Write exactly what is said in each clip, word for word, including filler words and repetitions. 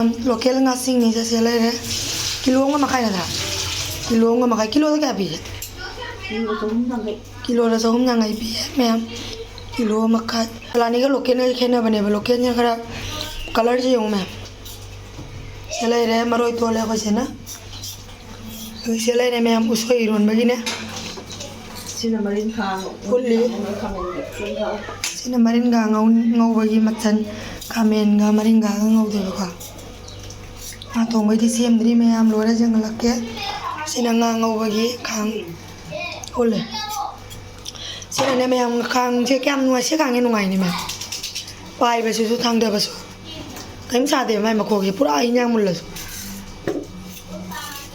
Local ꯉꯥꯁꯤꯡꯅꯤ ꯆꯠꯁꯦ ꯂꯩꯔꯦ꯫ Kilo ꯑꯃꯒ ꯃꯈꯥꯏ ꯅꯠꯇ꯭ꯔꯥ? ꯀꯤꯂꯣ ꯑꯃꯒ ꯃꯈꯥꯏ꯫ ꯀꯤꯂꯣꯗ ꯀꯌꯥ ꯄꯤꯒꯦ? ꯀꯤꯂꯣꯗ ꯆꯍꯨꯝ ꯌꯥꯡꯈꯩ꯫ ꯀꯤꯂꯣꯗ ꯆꯍꯨꯝ ꯌꯥꯡꯈꯩ ꯄꯤꯌꯦ ꯃꯌꯥꯝ꯫ ꯀꯤꯂꯣ ꯃꯈꯥꯏ꯫ ꯐꯂꯥꯅꯤꯒ ꯂꯣꯀꯦꯜꯒ ꯈꯦꯠꯅꯕꯅꯦꯕ꯫ ꯂꯣꯀꯦꯜꯁꯤꯅ ꯈꯔ ꯀꯂꯔꯁꯦ ꯌꯦꯡꯉꯨ ꯃꯌꯥꯝ꯫ ꯁꯤ ꯂꯩꯔꯦ, ꯃꯔꯣꯏ ꯇꯣꯜꯂꯦ ꯑꯩꯈꯣꯏ ꯁꯤꯅ꯫ ꯁꯤ ꯂꯩꯔꯦ ꯃꯌꯥꯝ, ꯎꯁꯣꯏ ꯏꯔꯣꯟꯕꯒꯤꯅꯦ꯫ ꯁꯤꯅ ꯃꯔꯤꯟꯈꯥ ꯐꯨꯠꯂꯤ꯫ ꯈꯥꯃꯦꯟꯒ ꯐꯨꯠꯂꯤ꯫ ꯁꯤꯅ ꯃꯔꯤꯟꯒ ꯉꯧ-, ꯉꯧꯕꯒꯤ ꯃꯆꯜ, ꯈꯥꯃꯦꯟꯒ ꯃꯔꯤꯟꯒꯒ ꯉꯧꯗꯣꯏꯕꯀꯣ꯫ ꯉꯥ ꯊꯣꯡꯕꯩꯗꯤ ꯁꯦꯝꯗ꯭ꯔꯤ ꯃꯌꯥꯝ, ꯂꯣꯏꯔ ꯌꯦꯡꯍꯜꯂꯛꯀꯦ꯫ ꯁꯤꯅ ꯉꯥ ꯉꯧꯕꯒꯤ ꯈꯥꯡ ꯐꯨꯠꯂꯦ꯫ ꯁꯤꯅꯅꯦ ꯃꯌꯥꯝ, ꯈꯥꯡꯁꯦ ꯀꯌꯥꯝ ꯅꯨꯡꯉꯥꯏ, ꯁꯤ ꯈꯥꯡꯁꯦ ꯅꯨꯡꯉꯥꯏꯅꯦ ꯃꯌꯥꯝ꯫ ꯄꯥꯏꯕꯁꯤꯁꯨ ꯊꯥꯡꯗꯕꯁꯨ ꯀꯔꯤꯝ ꯁꯥꯗꯦꯕ ꯃꯥꯏ ꯃꯈꯣꯡꯁꯦ, ꯄꯨꯔꯥ ꯍꯤꯟꯖꯥꯡ ꯃꯨꯜꯂꯁꯨ꯫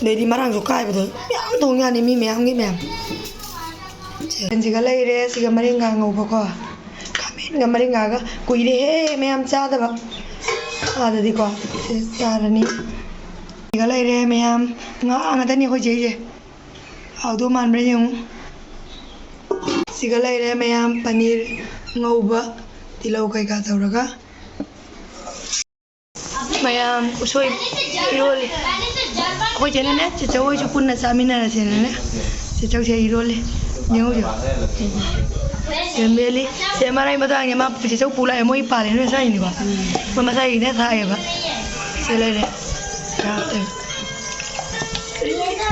ꯑꯗꯩꯗꯤ ꯃꯔꯥꯡꯁꯨ ꯀꯥꯏꯕꯗꯣ ꯃꯌꯥꯝ ꯊꯣꯡ ꯌꯥꯅꯤ ꯃꯤ ꯃꯌꯥꯝꯒꯤ ꯃꯌꯥꯝ꯫ ꯁꯤꯒ ꯂꯩꯔꯦ, ꯁꯤꯒ ꯃꯔꯤꯡꯒꯥ ꯉꯧꯕꯀꯣ꯫ ꯈꯥꯃꯦꯟꯒ ꯃꯔꯤꯡꯒꯥꯒ ꯀꯨꯏꯔꯦꯍꯦ ꯃꯌꯥꯝ ꯆꯥꯗꯕ꯫ ꯑꯥꯗꯗꯤꯀꯣ ꯁꯤ ꯆꯥꯔꯅꯤ꯫ ꯁꯤꯒ ꯂꯩꯔꯦ ꯃꯌꯥꯝ, ꯉꯥ ꯉꯥꯛꯇꯅꯤ ꯑꯩꯈꯣꯏ ꯆꯦꯁꯦ꯫ ꯍꯥꯎꯗꯧ ꯃꯥꯟꯕ꯭ꯔꯥ ꯌꯦꯡꯉꯨ꯫ ꯁꯤꯒ ꯂꯩꯔꯦ ꯃꯌꯥꯝ, ꯄꯅꯤꯔ ꯉꯧꯕ, ꯇꯤꯜꯍꯧ ꯀꯩꯀꯥ ꯇꯧꯔꯒ꯫ ꯃꯌꯥꯝ ꯎꯁꯣꯏ ꯏꯔꯣꯜꯂꯤ꯫ ꯑꯩꯈꯣꯏ ꯆꯦꯅꯅꯦ, ꯆꯦꯆꯧ ꯍꯣꯏꯁꯨ ꯄꯨꯟꯅ ꯆꯥꯃꯤꯟꯅꯔꯁꯦꯅꯅꯦ, ꯆꯦꯆꯧꯁꯦ ꯏꯔꯣꯜꯂꯤ꯫ ꯌꯦꯡꯉꯨ, ꯌꯦꯡꯉꯨ꯫ ꯁꯦ ꯃꯦꯠꯂꯤ꯫ ꯁꯦ ꯃꯔꯥꯏ ꯃꯇꯥꯡꯁꯦ ꯃꯥ ꯆꯦꯆꯧ ꯄꯨ ꯂꯥꯛꯑꯦ, ꯃꯣꯏ ꯄꯥꯜꯂꯦ, ꯅꯣꯏ ꯆꯥꯏꯅꯤꯀꯣ꯫ ꯃꯣꯏ ꯃꯁꯥꯒꯤꯅꯦ ꯊꯥꯏꯌꯦꯕ꯫ ꯁꯦ ꯂꯩꯔꯦ꯫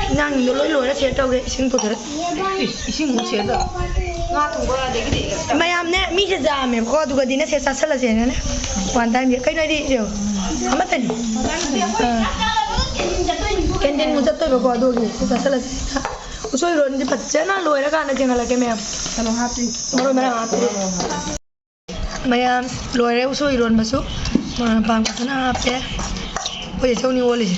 ꯏꯟꯖꯥꯡꯗꯣ ꯂꯣꯏ ꯂꯣꯏꯔ ꯁꯦ ꯇꯧꯒꯦ, ꯏꯁꯤꯡ ꯄꯨꯊꯣꯔꯛ꯫ ꯏꯁꯤꯡ ꯑꯃꯨꯛ ꯁꯦ ꯇꯧ꯫ ꯉꯥ ꯊꯣꯡꯕ ꯑꯗꯒꯤꯗꯤ ꯃꯌꯥꯝꯅꯦ, ꯃꯤꯁꯦ ꯌꯥꯝꯃꯦꯕꯀꯣ, ꯑꯗꯨꯒꯗꯤꯅꯦ ꯁꯦ ꯆꯥꯁꯤꯜꯂꯁꯦꯅꯅꯦ꯫ ꯋꯥꯟ ꯇꯥꯏꯝꯒꯤ ꯀꯩꯅꯣ ꯍꯥꯏꯗꯤ, ꯌꯦꯡꯉꯣ꯫ ꯑꯃꯠꯇꯅꯤ꯫ ꯑꯥ꯫ ꯀꯦꯟꯇꯤꯟ ꯑꯃꯨꯛ ꯆꯠꯇꯣꯏꯕꯀꯣ, ꯑꯗꯨꯒꯤ ꯁꯦ ꯆꯥꯁꯤꯜꯂꯁꯦ꯫ ꯎꯁꯣꯏ ꯏꯔꯣꯟꯗꯤ ꯐꯖꯅ ꯂꯣꯏꯔꯀꯥꯟꯗ ꯆꯦꯟꯍꯜꯂꯛꯀꯦ ꯃꯌꯥꯝ꯫ ꯀꯩꯅꯣ ꯍꯥꯞꯇ꯭ꯔꯤ꯫ ꯃꯔꯣꯏ ꯃꯔꯥꯡ ꯍꯥꯞꯇ꯭ꯔꯤ꯫ ꯃꯌꯥꯝ ꯂꯣꯏꯔꯦ ꯎꯁꯣꯏ ꯏꯔꯣꯟꯕꯁꯨ꯫ ꯃꯔꯣꯏ ꯃꯄꯥꯡ ꯐꯖꯅ ꯍꯥꯞꯄꯦ꯫ ꯑꯩꯈꯣꯏ ꯆꯧꯅꯤ ꯑꯣꯜꯂꯤꯁꯦ꯫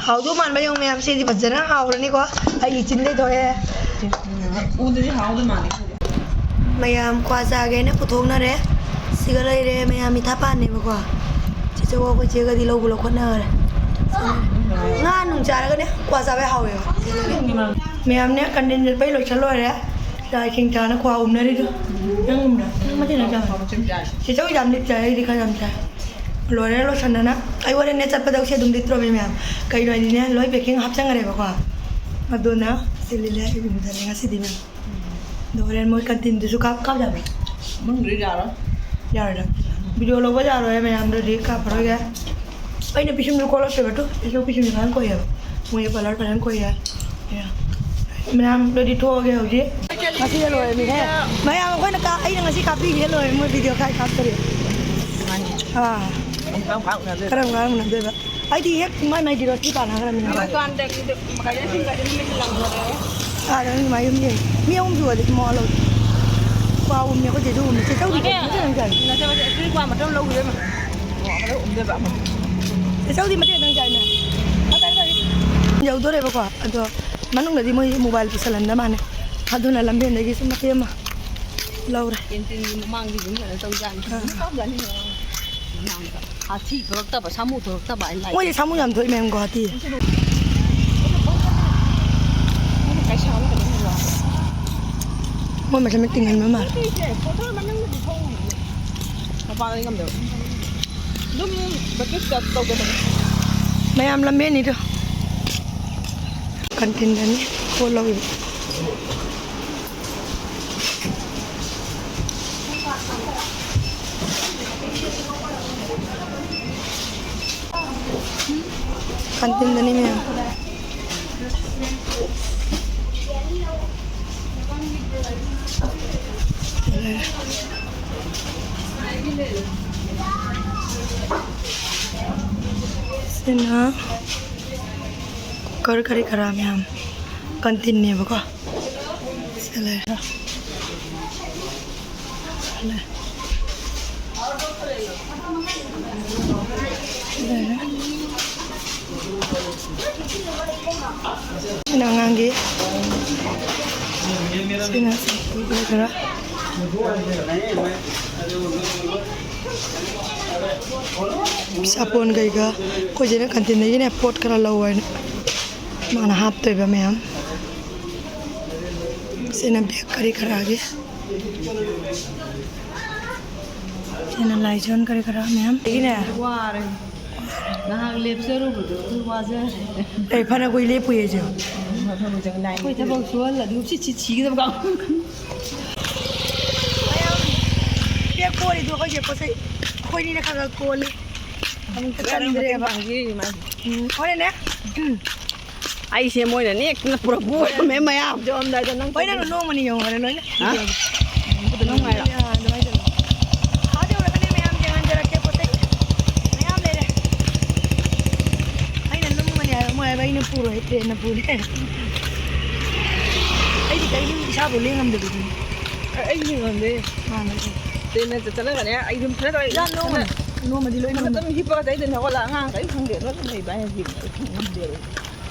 ꯍꯥꯎꯗꯧ ꯃꯥꯟꯕ ꯌꯦꯡꯉꯨ ꯃꯌꯥꯝ, ꯁꯤꯗꯤ ꯐꯖꯅ ꯍꯥꯎꯔꯅꯤꯀꯣ꯫ ꯑꯩꯒꯤ ꯆꯤꯟꯗꯩ ꯊꯣꯛꯑꯦ꯫ ꯎꯗꯗꯤ ꯍꯥꯎꯗꯧ ꯃꯥꯜꯂꯦ꯫ ꯃꯌꯥꯝ ꯀ꯭ꯋꯥ ꯆꯥꯒꯦꯅ ꯄꯨꯊꯣꯛꯅꯔꯦ꯫ ꯁꯤꯒ ꯂꯩꯔꯦ ꯃꯌꯥꯝ, ꯃꯤꯊꯥ ꯄꯥꯟꯅꯦꯕꯀꯣ꯫ ꯆꯦꯆꯧ ꯑꯩꯈꯣꯏ ꯆꯦꯒꯗꯤ ꯂꯧꯕ ꯂꯧꯈꯠꯅꯈꯔꯦ꯫ ꯉꯥ ꯅꯨꯡ ꯆꯥꯔꯒꯅꯦ ꯀ꯭ꯋꯥ ꯆꯥꯕ ꯌꯥꯝ ꯍꯥꯎꯋꯦꯕ꯫ ꯃꯌꯥꯝꯅꯦ ꯀꯦꯟꯇꯤꯟ ꯆꯠꯄꯩ ꯂꯣꯏꯁꯜ ꯂꯣꯏꯔꯦ꯫ ꯆꯥ ꯏꯁꯤꯡ ꯆꯥꯅ ꯀ꯭ꯋꯥ ꯎꯝꯅꯔꯤꯗꯣ꯫ ꯅꯪ ꯎꯝꯕ꯭ꯔꯥ? ꯅꯪ ꯃꯊꯦꯜ ꯌꯥꯝ ꯆꯥꯕ꯭ꯔꯥ? ꯆꯦꯆꯧ ꯌꯥꯝ ꯂꯤꯛ ꯆꯥꯏ, ꯑꯩꯗꯤ ꯈꯔ ꯌꯥꯝ ꯆꯥꯏ꯫ ꯂꯣꯏꯔꯦ ꯂꯣꯏꯁꯟꯗꯅ꯫ ꯑꯩ ꯍꯣꯔꯦꯟꯅꯦ ꯆꯠꯄꯗ ꯎꯁꯦ ꯑꯗꯨꯝ ꯂꯤꯠꯇ꯭ꯔꯣꯕꯅꯦ ꯃꯌꯥꯝ꯫ ꯀꯩꯅꯣ ꯍꯥꯏꯗꯤꯅꯦ, ꯂꯣꯏ packing ꯍꯥꯞꯆꯟꯈ꯭ꯔꯦꯕꯀꯣ꯫ ꯑꯗꯨꯅ ꯁꯤ ꯂꯤꯠꯂꯦ, ꯑꯩ ꯔꯨꯝꯗꯅꯦ ꯉꯁꯤꯗꯤ ꯃꯌꯥꯝ꯫ ꯑꯗꯣ ꯍꯣꯔꯦꯟ ꯃꯣꯏ ꯀꯟꯇꯤꯟꯗꯨꯁꯨ ꯀꯥꯞ-, ꯀꯥꯞ ꯌꯥꯕ꯭ꯔꯥ? ꯃꯅꯨꯡꯗꯗꯤ ꯌꯥꯔꯣꯏ꯫ ꯌꯥꯔꯣꯏꯗ꯫ ꯚꯤꯗꯤꯑꯣ ꯂꯧꯕ ꯌꯥꯔꯣꯏ ꯃꯌꯥꯝꯗꯨꯗꯤ ꯀꯥꯞꯄꯔꯣꯏꯒꯦ꯫ ꯑꯩꯅ ꯄꯤꯁꯨꯝꯁꯨ ꯀꯣꯜꯂꯛꯇꯣꯏꯕ ꯇꯨ꯫ ꯄꯤꯁꯨꯝ, ꯄꯤꯁꯨꯝꯁꯨ ꯐꯖꯅ ꯀꯣꯏꯌꯦꯕ꯫ ꯃꯣꯏ ꯄꯥꯔꯂꯔ ꯐꯖꯅ ꯀꯣꯏꯌꯦ꯫ ꯃꯌꯥꯝ ꯑꯗꯨꯗꯤ ꯊꯣꯛꯑꯒꯦ ꯍꯧꯖꯤꯛ꯫ ꯉꯁꯤꯅ ꯂꯣꯏꯔꯅꯤꯍꯦ꯫ ꯃꯌꯥꯝ ꯑꯩꯈꯣꯏꯅ ꯀꯥ-, ꯑꯩꯅ ꯉꯁꯤ ꯀꯥꯞꯄꯤꯒꯦ ꯂꯣꯏꯔꯦ꯫ ꯃꯣꯏ ꯚꯤꯗꯤꯑꯣ ꯀꯥꯏ ꯀꯥꯞꯇꯔꯤ꯫ ꯑꯥ꯫ ꯀꯔꯝ ꯀꯥꯟ ꯎꯅꯗꯣꯏꯕ? ꯑꯩꯗꯤ ꯍꯦꯛ ꯃꯥꯏ ꯃꯥꯏ ꯗꯤꯔꯣꯁꯇꯤ ꯄꯥꯟꯅꯈ꯭ꯔꯕꯅꯤꯅ꯫ ꯗꯨꯀꯥꯟꯗꯒꯤ ꯀꯩꯅꯣꯁꯤꯡꯒꯗꯤ ꯅꯨꯃꯤꯠ ꯂꯪꯊꯣꯔꯛꯑꯦ꯫ ꯑꯥꯗ ꯑꯗꯨꯃꯥꯏꯅ ꯌꯨꯝ ꯌꯦꯡꯉꯤ꯫ ꯃꯤ ꯑꯍꯨꯝ ꯁꯨꯔꯗꯤ ꯃꯋꯥ ꯂꯧꯗꯦ꯫ ꯀ꯭ꯋꯥ ꯎꯝꯃꯤ ꯑꯩꯈꯣꯏ ꯆꯦꯁꯨ ꯎꯝꯃꯤ꯫ ꯆꯦ ꯆꯧꯗꯤ ꯃꯇꯦꯛ ꯈꯤꯇꯪ ꯆꯥꯏ꯫ ꯅꯠꯇꯦ, ꯅꯠꯇꯦ, ꯑꯩꯈꯣꯏ ꯀ꯭ꯋꯥ ꯃꯇꯨꯝ ꯂꯧꯈꯤꯗꯣꯏꯕ꯫ ꯀ꯭ꯋꯥ ꯃꯇꯨꯝ ꯎꯝꯗꯣꯏꯕ꯫ ꯆꯦ ꯆꯧꯗꯤ ꯃꯇꯦꯛ ꯈꯤꯇꯪ ꯆꯥꯏꯅꯦ꯫ ꯐꯖꯔꯦ, ꯐꯖꯔꯦ꯫ ꯌꯧꯗꯣꯔꯦꯕꯀꯣ꯫ ꯑꯗꯣ ꯃꯅꯨꯡꯗꯗꯤ ꯃꯣꯏ ꯃꯣꯕꯥꯏꯜ ꯄꯨꯁꯜꯍꯟꯗ ꯃꯥꯅꯦ꯫ ꯑꯗꯨꯅ ꯂꯝꯕꯦꯟꯗꯒꯤꯁꯨ ꯃꯇꯦꯛ ꯑꯃ ꯂꯧꯔꯦ꯫ ꯀꯦꯟꯇꯤꯟꯒꯤ ꯃꯃꯥꯡꯒꯤ ꯌꯨꯝ ꯀꯩꯅꯣ ꯇꯧꯖꯥꯠꯅꯤ꯫ ꯑꯥ꯫ ꯀꯥꯞꯖꯥꯠꯅꯤ ꯃꯃꯥꯡꯗ꯫ ꯃꯃꯥꯡꯗ꯫ ꯍꯥꯊꯤ ꯊꯣꯛꯂꯛꯇꯕ, ꯁꯥꯃꯨ ꯊꯣꯛꯂꯛꯇꯕ ꯍꯥꯏꯅ ꯂꯥꯛꯏ꯫ ꯃꯣꯏꯗꯤ ꯁꯥꯃꯨ ꯌꯥꯝ ꯊꯣꯛꯏ ꯃꯌꯥꯝ ꯒꯨꯍꯥꯇꯤ꯫ ꯃꯣꯏ ꯃꯁꯦꯟ ꯃꯤꯇꯤꯡ ꯍꯟꯕ ꯃꯥꯜꯂꯦ꯫ ꯃꯄꯥꯟꯗꯗꯤ ꯉꯝꯗꯕ꯫ ꯑꯗꯨꯝ ꯕꯀꯦꯠ ꯇꯧꯗꯕꯅꯦ꯫ ꯃꯌꯥꯝ ꯂꯝꯕꯦꯟꯅꯤꯗꯣ꯫ ꯀꯟꯇꯤꯟꯗꯅꯤ ꯄꯣꯠ ꯂꯧꯔꯤꯕ꯫ ꯀꯟꯇꯤꯟꯗꯅꯤ ꯃꯌꯥꯝ꯫ ꯁꯤꯅ ꯀꯨꯀꯔ ꯀꯔꯤ ꯀꯔꯥ ꯃꯌꯥꯝ ꯀꯟꯇꯤꯟꯅꯦꯕꯀꯣ꯫ ꯁꯤ ꯂꯩꯔꯦ꯫ ꯂꯩ꯫ ꯂꯩꯔꯦ꯫ ꯁꯤꯅ ꯑꯉꯥꯡꯒꯤ꯫ ꯁꯤꯅ ꯈꯔ꯫ ꯁꯥꯄꯣꯟ ꯀꯩꯀꯥ ꯑꯩꯈꯣꯏ ꯆꯦꯅ ꯀꯟꯇꯤꯟꯗꯒꯤꯅꯦ ꯄꯣꯠ ꯈꯔ ꯂꯧ ꯍꯥꯏꯅ ꯃꯥꯅ ꯍꯥꯞꯇꯣꯏꯕ ꯃꯌꯥꯝ꯫ ꯁꯤꯅ ꯕꯦꯀꯔꯤ ꯈꯔꯒꯤ꯫ ꯁꯤꯅ ꯂꯥꯏꯖꯣꯟ ꯀꯔꯤ ꯀꯔꯥ ꯃꯌꯥꯝ꯫ ꯑꯩꯅꯦ꯫ ꯋꯥꯔꯦ꯫ ꯉꯥꯏꯍꯥꯛ ꯂꯦꯞꯆꯔꯨꯕꯗꯣ ꯑꯩꯈꯣꯏ ꯋꯥꯖꯔꯦ꯫ ꯑꯩ ꯐꯅ ꯀꯨꯏ ꯂꯦꯞꯄꯨꯏ ꯑꯩꯁꯨ꯫ ꯑꯩꯈꯣꯏ ꯊꯕꯛ ꯁꯨꯍꯜꯂꯗꯤ ꯁꯤ ꯁꯤ ꯁꯤꯒꯗꯕ ꯀꯥꯡꯕꯨ꯫ ꯃꯌꯥꯝ ꯕꯦꯛ ꯀꯣꯜꯂꯤꯗꯣ ꯑꯩꯈꯣꯏꯒꯤ ꯄꯣꯠ ꯆꯩ ꯑꯩꯈꯣꯏꯅꯤꯅ ꯈꯔ ꯈꯔ ꯀꯣꯜꯂꯤ꯫ ꯑꯃꯨꯛꯇ ꯆꯟꯗ꯭ꯔꯦꯕ꯫ ꯄꯥꯡꯕꯤꯔꯤ ꯃꯥꯒꯤ꯫ ꯎꯝ, ꯍꯣꯔꯦꯟꯅꯦ꯫ ꯎꯝ꯫ ꯑꯩꯁꯦ ꯃꯣꯏꯅ ꯅꯦꯛꯇꯅ ꯄꯨꯔꯛꯄ ꯑꯣꯏꯔꯝꯃꯦ ꯃꯌꯥꯝ꯫ ꯌꯧꯔꯝꯗꯥꯏꯗ ꯅꯪ ꯍꯣꯏ, ꯅꯪ ꯅꯣꯡꯃꯅꯤ ꯌꯧꯈꯔꯦ ꯂꯣꯏꯅ꯫ ꯍꯥ? ꯅꯨꯡꯉꯥꯏꯔꯣ? ꯑꯥ, ꯑꯗꯨꯃꯥꯏꯅ ꯇꯧꯔꯣ꯫ ꯑꯥꯗ ꯌꯧꯔꯒꯅꯦ ꯃꯌꯥꯝ ꯌꯦꯡꯍꯟꯖꯔꯛꯀꯦ ꯄꯣꯠ ꯆꯩ꯫ ꯃꯌꯥꯝ ꯂꯩꯔꯦ꯫ ꯑꯩꯅ ꯂꯨꯝꯒꯅꯤ ꯍꯥꯏꯕ ꯃꯣꯏ ꯍꯥꯏꯕ ꯑꯩꯅ ꯄꯨꯔꯣꯏ, ꯇ꯭ꯔꯦꯟꯅ ꯄꯨꯅꯤ꯫ ꯑꯩꯗꯤ ꯀꯔꯤꯝ ꯏꯁꯥꯕꯨ ꯂꯦꯡꯉꯝꯗꯕꯗꯨꯅꯤ꯫ ꯑꯩ ꯌꯦꯡꯉꯝꯗꯦ꯫ ꯃꯥꯅꯦ꯫ ꯇ꯭ꯔꯦꯟꯗ ꯆꯠꯂꯒꯅꯦ ꯑꯩ ꯑꯗꯨꯝ ꯈꯔ ꯇꯧꯔꯦ꯫ ꯌꯥꯝ ꯅꯣꯡꯃ-, ꯅꯣꯡꯃꯗꯤ ꯂꯣꯏꯅꯃꯛ꯫ ꯑꯗꯨꯝ ꯍꯤꯞꯄꯒ ꯑꯇꯩꯗꯅꯦ ꯍꯧꯒꯠꯂꯒ ꯑꯉꯥꯡ ꯀꯔꯤꯝ ꯈꯪꯗꯦ꯫ ꯂꯣꯏꯅ ꯂꯩꯕ ꯍꯥꯏꯅ ꯌꯦꯡꯕ ꯑꯩ ꯈꯪꯉꯝꯗꯦꯕ꯫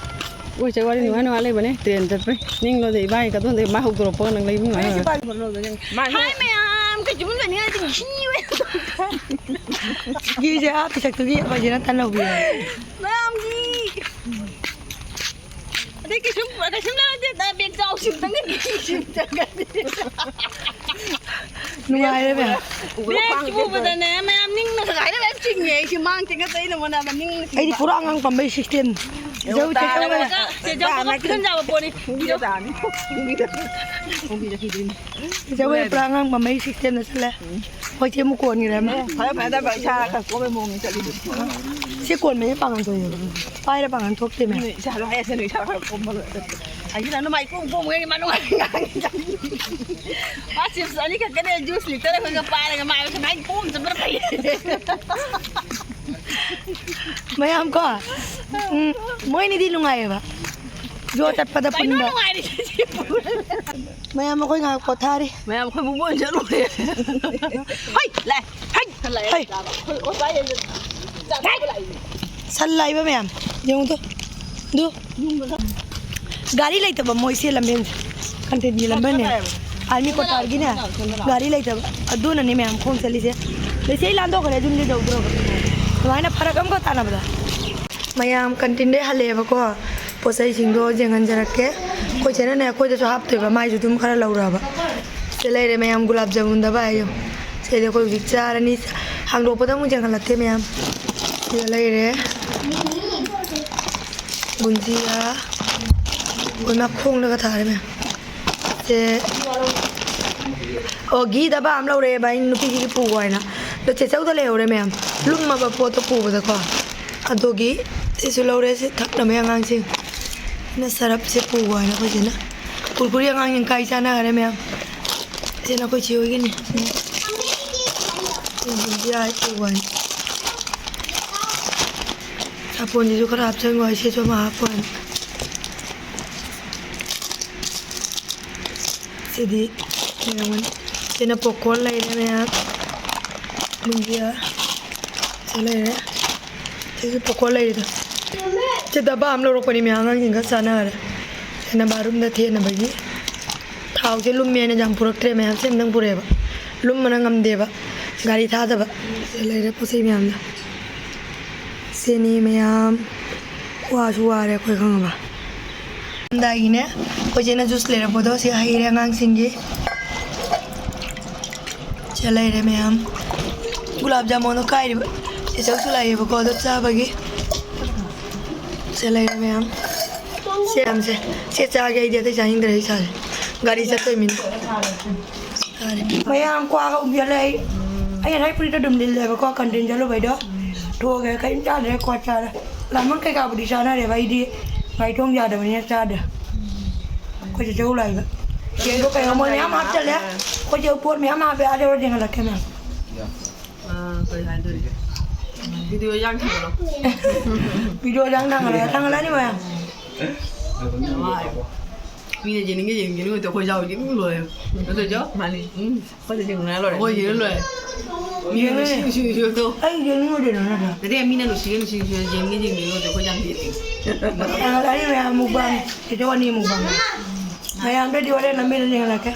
ꯑꯩꯈꯣꯏ ꯆꯦ ꯋꯥꯔꯤ ꯅꯨꯡꯉꯥꯏ ꯅꯨꯡꯉꯥꯏ ꯂꯩꯕꯅꯦ꯫ ꯇ꯭ꯔꯦꯟ ꯆꯠꯄꯩ꯫ ꯅꯤꯡꯂꯣꯗ ꯏꯕꯥꯏ ꯀꯗꯣꯝꯗ ꯃꯥ ꯍꯧꯗꯣꯔꯛꯄꯒ ꯅꯪ ꯂꯩꯕ ꯅꯨꯡꯉꯥꯏ ꯅꯨꯡꯉꯥꯏ꯫ ꯍꯥꯏ ꯃꯌꯥꯝ, ꯀꯩꯁꯨꯝ ꯆꯠꯅꯤꯡꯉꯥꯏ ꯂꯩꯇꯦ꯫ ꯍꯤ ꯑꯣꯏꯅ ꯇꯣꯡꯉꯦ꯫ ꯒꯤꯁꯦ ꯑꯥ ꯄꯤꯁꯛꯇꯨꯒꯤ ꯑꯩꯈꯣꯏꯁꯤꯅ ꯇꯟꯍꯧꯕꯤꯔꯦ꯫ ꯃꯌꯥꯝꯒꯤ꯫ ꯑꯗꯩ ꯀꯩꯁꯨꯝ, ꯀꯩꯁꯨꯝ ꯂꯩꯔꯛꯇꯦꯗ, ꯕꯦꯛ ꯆꯥꯎꯁꯤ ꯑꯝꯇꯪꯒ ꯀꯤꯁꯤ ꯑꯝꯇꯪꯒ꯫ ꯅꯨꯡꯉꯥꯏꯔꯦ ꯃꯌꯥꯝ꯫ ꯕꯦꯛꯁꯤ ꯎꯕꯗꯅꯦ ꯃꯌꯥꯝ ꯅꯤꯡꯅ ꯁꯒꯥꯏꯗ ꯂꯣꯏ ꯆꯤꯡꯉꯦ꯫ ꯑꯩꯁꯤ ꯃꯥꯡ ꯆꯤꯡꯉ ꯆꯩꯅ ꯃꯣꯅꯥꯗ ꯅꯤꯡꯅ ꯑꯩꯗꯤ ꯆꯤꯡꯕ꯫ ꯄꯨꯔꯥ ꯑꯉꯥꯡ ꯄꯝꯕꯩ system꯫ ꯌꯧ ꯇꯥꯔꯦ꯫ ꯆꯦꯆꯧ ꯆꯦꯆꯧ ꯆꯥꯛ ꯆꯥꯕ ꯄꯣꯠꯅꯤ꯫ ꯄꯨꯡꯕꯤꯗ ꯇꯥꯔꯅꯤ꯫ ꯄꯨꯡꯕꯤꯗ꯫ ꯄꯨꯡꯕꯤꯗ ꯄꯤꯗꯣꯏꯅꯤ꯫ ꯆꯦꯆꯧ ꯄꯨꯔꯥ ꯑꯉꯥꯡ ꯄꯝꯕꯩ systemꯗ ꯆꯠꯂꯦ꯫ ꯎꯝ꯫ ꯑꯩꯈꯣꯏ ꯆꯦ ꯑꯃꯨꯛ ꯀꯣꯟꯈ꯭ꯔꯦ ꯑꯃ꯫ ꯐꯔꯦ ꯐꯔꯦ, ꯏꯁꯥ ꯈꯔ ꯀꯣꯝꯕꯩ ꯃꯑꯣꯡꯗ ꯆꯠꯂꯤꯗꯨ꯫ ꯁꯤ ꯀꯣꯟꯕꯁꯦ ꯄꯥꯡꯒꯜ ꯊꯣꯛꯑꯦꯕ꯫ ꯄꯥꯏꯔ ꯄꯥꯡꯒꯜ ꯊꯣꯛꯇꯦꯃꯦ꯫ ꯑꯗꯨꯅ ꯏꯁꯥꯗꯣ ꯍꯥꯏꯔꯁꯅꯨ, ꯏꯁꯥ ꯈꯔ ꯀꯣꯝꯕ ꯂꯣꯏꯔꯦ꯫ ꯑꯁꯤꯅ ꯑꯗꯨꯃꯥꯏ ꯀꯣꯝ ꯀꯣꯝꯒꯩ ꯃꯥ ꯅꯨꯡꯉꯥꯏ ꯉꯥꯡꯉꯤ꯫ ꯃꯥ chips ꯑꯅꯤꯈꯛꯀꯅꯦ, juice liter ꯑꯃꯒ ꯄꯥꯏꯔꯒ ꯃꯥ ꯁꯨꯃꯥꯏꯅ ꯀꯣꯝ ꯆꯠꯄꯅ ꯐꯩ꯫ ꯃꯌꯥꯝ ꯀꯣ, ꯎꯝ, ꯃꯣꯏꯅꯤꯗꯤ ꯅꯨꯡꯉꯥꯏꯌꯦꯕ꯫ ꯖꯣ ꯆꯠꯄꯗ ꯀꯩꯅꯣ ꯄꯨꯟꯕ꯫ ꯅꯨꯡꯉꯥꯏꯔꯤꯁꯦ ꯁꯤꯕꯨ? ꯃꯌꯥꯝ ꯑꯩꯈꯣꯏ ꯉꯥꯏꯍꯥꯛ ꯄꯣꯊꯥꯔꯤ꯫ ꯃꯌꯥꯝ ꯑꯩꯈꯣꯏ ꯃꯨꯛ ꯑꯣꯏꯅ ꯆꯠꯂꯨꯔꯦ꯫ ꯍꯩ! ꯂꯥꯛꯑꯦ! ꯍꯩ! ꯍꯩ! ꯑꯩꯈꯣꯏ ꯑꯣꯖꯥ ꯌꯦꯡꯉꯣ꯫ ꯆꯥꯛ ꯆꯥꯕ ꯂꯥꯛꯏꯅꯦ꯫ ꯁꯟ ꯂꯥꯛꯏꯕ ꯃꯌꯥꯝ꯫ ꯌꯦꯡꯉꯨ ꯇꯨ꯫ ꯗꯨ꯫ ꯒꯥꯔꯤ ꯂꯩꯇꯕ ꯃꯣꯏꯁꯦ ꯂꯝꯕꯦꯟꯁꯦ꯫ ꯀꯟꯇꯦꯟꯒꯤ ꯂꯝꯕꯦꯟꯅꯦ꯫ ꯑꯥꯔꯃꯤ ꯀ꯭ꯋꯥꯇꯔꯒꯤꯅꯦ꯫ ꯒꯥꯔꯤ ꯂꯩꯇꯕ꯫ ꯑꯗꯨꯅꯅꯦ ꯃꯌꯥꯝ ꯈꯣꯡ ꯆꯠꯂꯤꯁꯦ꯫ ꯂꯩꯁꯦ ꯑꯩ ꯂꯥꯟꯗꯣꯛꯈ꯭ꯔꯦ ꯌꯨꯝꯗꯤ ꯌꯧꯗ꯭ꯔꯣꯕ꯫ ꯑꯗꯨꯃꯥꯏꯅ ꯐꯔꯛ ꯑꯃꯈꯛ ꯇꯥꯟꯅꯕꯗ꯫ ꯃꯌꯥꯝ ꯀꯟꯇꯦꯟꯗꯩ ꯍꯜꯂꯛꯑꯦꯕꯀꯣ꯫ ꯄꯣꯠ ꯆꯩꯁꯤꯡꯗꯣ ꯌꯦꯡꯍꯟꯖꯔꯛꯀꯦ꯫ ꯑꯩꯈꯣꯏ ꯆꯦꯅꯅꯦ ꯑꯩꯈꯣꯏꯗꯁꯨ ꯍꯥꯞꯇꯣꯏꯕ, ꯃꯥꯏꯁꯨ ꯑꯗꯨꯝ ꯈꯔ ꯂꯧꯔꯕ꯫ ꯁꯤꯗ ꯂꯩꯔꯦ ꯃꯌꯥꯝ ꯒꯨꯂꯥꯞ ꯖꯥꯃꯨꯟꯗ ꯚꯥꯏ ꯌꯣ꯫ ꯁꯤꯗꯤ ꯑꯩꯈꯣꯏ ꯍꯧꯖꯤꯛ ꯆꯥꯔꯅꯤ꯫ ꯍꯥꯡꯗꯣꯛꯄꯗ ꯑꯃꯨꯛ ꯌꯦꯡꯍꯜꯂꯛꯀꯦ ꯃꯌꯥꯝ꯫ ꯁꯤꯗ ꯂꯩꯔꯦ ꯕꯨꯟꯖꯤꯌꯥ꯫ ꯑꯩꯈꯣꯏ ꯃꯈꯣꯡꯗꯒ ꯊꯥꯔꯦ ꯃꯌꯥꯝ꯫ ꯁꯦ, ꯑꯣ, ꯘꯤ ꯗꯕꯥ ꯑꯃ ꯂꯧꯔꯛꯑꯦꯕ ꯑꯩꯅ ꯅꯨꯄꯤꯒꯤ ꯄꯨꯒꯣ ꯍꯥꯏꯅ꯫ ꯑꯗꯣ ꯆꯦꯆꯧꯗ ꯂꯩꯍꯧꯔꯦ ꯃꯌꯥꯝ, ꯂꯨꯝꯃꯕ ꯄꯣꯠꯇꯣ ꯄꯨꯕꯗꯀꯣ꯫ ꯑꯗꯨꯒꯤ ꯁꯤꯁꯨ ꯂꯧꯔꯦ, ꯁꯤ ꯊꯛꯅꯕ ꯑꯉꯥꯡꯁꯤꯡ꯫ ꯑꯩꯅ ꯁꯔꯞꯁꯦ ꯄꯨꯒꯣ ꯍꯥꯏꯅ ꯑꯩꯈꯣꯏ ꯆꯦꯅ꯫ ꯀꯨꯔꯀꯨꯔꯤ ꯑꯉꯥꯡꯁꯤꯡ ꯀꯥꯏ ꯆꯥꯅꯈ꯭ꯔꯦ ꯃꯌꯥꯝ꯫ ꯁꯤꯅ ꯑꯩꯈꯣꯏ ꯆꯦ ꯍꯣꯏꯒꯤꯅꯤ꯫ ꯁꯤ ꯕꯨꯟꯖꯤꯌꯥ ꯄꯨꯒꯣ ꯍꯥꯏꯅ꯫ ꯁꯥꯄꯣꯟꯁꯤꯁꯨ ꯈꯔ ꯍꯥꯞꯆꯟꯈꯣ ꯍꯥꯏ, ꯁꯤꯁꯨ ꯑꯃ ꯍꯥꯞꯄꯣ ꯍꯥꯏꯅ꯫ ꯁꯤꯗꯤ ꯌꯦꯡꯉꯨꯅꯦ꯫ ꯁꯤꯅ ꯄꯣꯞꯀꯣꯔꯟ ꯂꯩꯔꯦ ꯃꯌꯥꯝ꯫ ꯕꯨꯟꯖꯤꯌꯥ꯫ ꯁꯤ ꯂꯩꯔꯦ꯫ ꯁꯤꯁꯨ ꯄꯣꯞꯀꯣꯔꯟ ꯂꯩꯔꯤꯗꯣ꯫ ꯁꯤ ꯗꯕꯥ ꯑꯃ ꯂꯧꯔꯛꯄꯅꯤ ꯃꯌꯥꯝ, ꯑꯉꯥꯡꯁꯤꯡꯒ ꯆꯥꯅꯔꯦ꯫ ꯁꯤꯅ ꯕꯥꯠꯔꯨꯝꯗ ꯊꯦꯠꯅꯕꯒꯤ꯫ ꯊꯥꯎꯁꯦ ꯂꯨꯝꯃꯦꯅ ꯌꯥꯝ ꯄꯨꯔꯛꯇ꯭ꯔꯦ ꯃꯌꯥꯝ, ꯁꯤ ꯑꯝꯇꯪ ꯄꯨꯔꯛꯑꯦꯕ꯫ ꯂꯨꯝꯕꯅ ꯉꯝꯗꯦꯕ꯫ ꯒꯥꯔꯤ ꯊꯥꯗꯕ꯫ ꯁꯤ ꯂꯩꯔꯦ ꯄꯣꯠ ꯆꯩ ꯃꯌꯥꯝꯗꯣ꯫ ꯁꯤꯅꯤ ꯃꯌꯥꯝ꯫ ꯋꯥꯁꯨ ꯋꯥꯔꯦ ꯑꯩꯈꯣꯏ, ꯈꯪꯉꯕ? ꯑꯝꯗꯥꯏꯒꯤꯅꯦ, ꯑꯩꯈꯣꯏ ꯆꯦꯅ ꯖꯨꯁ ꯂꯩꯔꯛꯄꯗꯣ ꯁꯤ ꯍꯩꯔꯦ ꯑꯉꯥꯡꯁꯤꯡꯒꯤ꯫ ꯁꯤ ꯂꯩꯔꯦ ꯃꯌꯥꯝ꯫ ꯒꯨꯂꯥꯞ ꯖꯥꯃꯨꯟꯗꯣ ꯀꯥꯏꯔꯤꯕ? ꯆꯦꯆꯧꯁꯨ ꯂꯥꯛꯑꯦꯕꯀꯣ, ꯑꯗꯣ ꯆꯥꯕꯒꯤ꯫ ꯁꯤ ꯂꯩꯔꯦ ꯃꯌꯥꯝ꯫ ꯁꯦ ꯌꯥꯝꯁꯦ꯫ ꯁꯦ ꯆꯥꯒꯦ ꯑꯩꯗꯤ, ꯑꯇꯩ ꯆꯥꯅꯤꯡꯗ꯭ꯔꯦ ꯏꯁꯥꯁꯦ꯫ ꯒꯥꯔꯤ ꯆꯠꯇꯣꯏꯃꯤꯅ꯫ ꯃꯌꯥꯝ ꯀ꯭ꯋꯥꯒ ꯎꯝꯖꯜꯂꯦ ꯑꯩ꯫ ꯑꯩ ꯉꯁꯥꯏ ꯐꯨꯔꯤꯠꯇꯣ ꯑꯗꯨꯝ ꯂꯤꯜꯂꯦꯕꯀꯣ, ꯀꯟꯇꯤꯟ ꯆꯠꯂꯨꯕꯩꯗꯣ꯫ ꯊꯣꯛꯑꯒ ꯀꯔꯤꯝ ꯆꯥꯗ꯭ꯔꯦ, ꯀ꯭ꯋꯥ ꯆꯥꯔꯦ꯫ ꯂꯥꯃꯟ ꯀꯩꯀꯥꯕꯨꯗꯤ ꯆꯥꯅꯔꯦꯕ, ꯑꯩꯗꯤ ꯒꯥꯔꯤ ꯊꯣꯡ ꯌꯥꯗꯕꯅꯤꯅ ꯆꯥꯗ꯭ꯔꯦ꯫ ꯑꯩꯈꯣꯏ ꯆꯦꯆꯦ ꯂꯥꯛꯏꯕ꯫ ꯀꯦꯛꯇꯣ ꯀꯩꯅꯣ ꯃꯣꯏ ꯃꯌꯥꯝ ꯍꯥꯞꯆꯜꯂꯦ꯫ ꯑꯩꯈꯣꯏ ꯆꯦ ꯄꯣꯠ ꯃꯌꯥꯝ ꯍꯥꯞꯄꯦ, ꯑꯥꯗ ꯌꯧꯔ ꯌꯦꯡꯍꯜꯂꯛꯀꯦ ꯃꯌꯥꯝ꯫ ꯑꯥ, ꯀꯩ ꯍꯥꯏꯗꯣꯏꯅꯣ? ꯚꯤꯗꯤꯑꯣ ꯌꯥꯡ ꯊꯥꯒꯠꯂꯣ꯫ ꯚꯤꯗꯤꯑꯣ ꯌꯥꯡ ꯊꯥꯒꯠꯂꯦ, ꯊꯥꯒꯠꯂꯅꯤ ꯃꯌꯥꯝ꯫ ꯃꯤꯅ ꯌꯦꯡꯅꯤꯡꯉꯦ ꯌꯦꯡꯅꯤꯡꯉꯦ ꯑꯗꯨ ꯑꯩꯈꯣꯏ ꯌꯥꯎ ꯌꯦꯡꯅꯤꯡ ꯂꯣꯏꯔꯦ꯫ ꯅꯠꯇ꯭ꯔꯣ ꯏꯆꯦ? ꯃꯥꯅꯤ꯫ ꯎꯝ꯫ ꯑꯩꯈꯣꯏꯗ ꯌꯦꯡꯅ ꯂꯣꯏꯔꯦ꯫ ꯑꯩꯈꯣꯏ ꯌꯦꯡꯅ ꯂꯣꯏꯔꯦ꯫ ꯃꯤꯅ ꯌꯦꯡꯉꯦ꯫ ꯅꯨꯡꯁꯤ ꯅꯨꯡꯁꯤ ꯅꯨꯡꯁꯤ ꯑꯗꯣ꯫ ꯑꯩ ꯌꯦꯡꯅꯤꯡꯉꯣꯏꯗꯣꯏꯅꯣ ꯅꯠꯇ꯭ꯔꯥ? ꯅꯠꯇꯦ, ꯃꯤꯅ ꯅꯨꯡꯁꯤꯒꯦ ꯅꯨꯡꯁꯤ ꯅꯨꯡꯁꯤ ꯌꯦꯡꯅꯤꯡꯉꯦ ꯌꯦꯡꯅꯤꯡꯉꯦ ꯑꯗꯣ ꯑꯩꯈꯣꯏ ꯌꯥꯝ ꯌꯦꯡꯅꯤꯡꯉꯦ꯫ ꯊꯥꯒꯠꯂꯅꯤ ꯃꯌꯥꯝ ꯃꯨꯛꯕꯥꯡ꯫ ꯆꯦꯆꯦ ꯋꯥꯅꯤ ꯃꯨꯛꯕꯥꯡ꯫ ꯃꯌꯥꯝꯗꯗꯤ ꯍꯣꯔꯦꯟ ꯂꯝꯕꯤꯗ ꯌꯦꯡꯍꯜꯂꯛꯀꯦ꯫